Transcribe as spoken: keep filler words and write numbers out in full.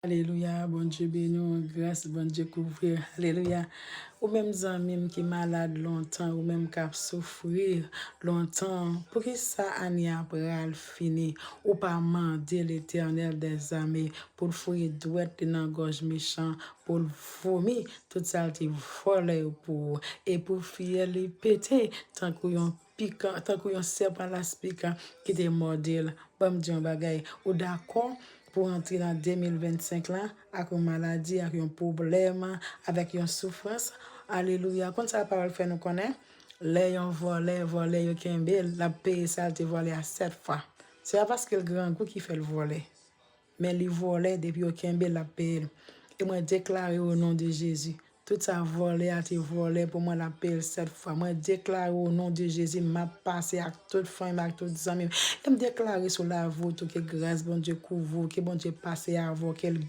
Alelouya, Bondye beni w, gras Bondye kouvri w. Alelouya. Ou menm zanmi m ki malad lontan, ou menm k ap soufri lontan, poukisa ane a pral fini? Ou pa mande Letènèl dèzame pou l fouye dwèt li nan gòj mechan, pou l vomi tout sa l te vòlè yo pou ou, e pou fyèl li pete tankou yon pikan, tankou yon sèpan las pikan ki te mòde l. Ban m di yon bagay, ou dakò pou antre nan de mil vennsenk la ak yon maladi, ak yon pwoblèm, avèk yon soufrans? Alelouya. Konn sa lapawòl fè nou konnen? Lè yon vòlè vòlè, yo kenbe l, l ap peye sa l te vòlè a sèt fwa. Se pa paske l grangou ki fè l vòlè, men li vòlè, depi yo kenbe l, l ap peye l. E mwen deklare o non de Jezi, tout sa vòlè a te vòlè pou mwen, l ap peye l sèt fwa. Mwen deklare o non de Jezi, m ap pase ak tout fanmi m, ak tout zanmi m. E m deklare sou lavi w tou, ke gras Bondye kouvri w, ke Bondye pase avè w, ke l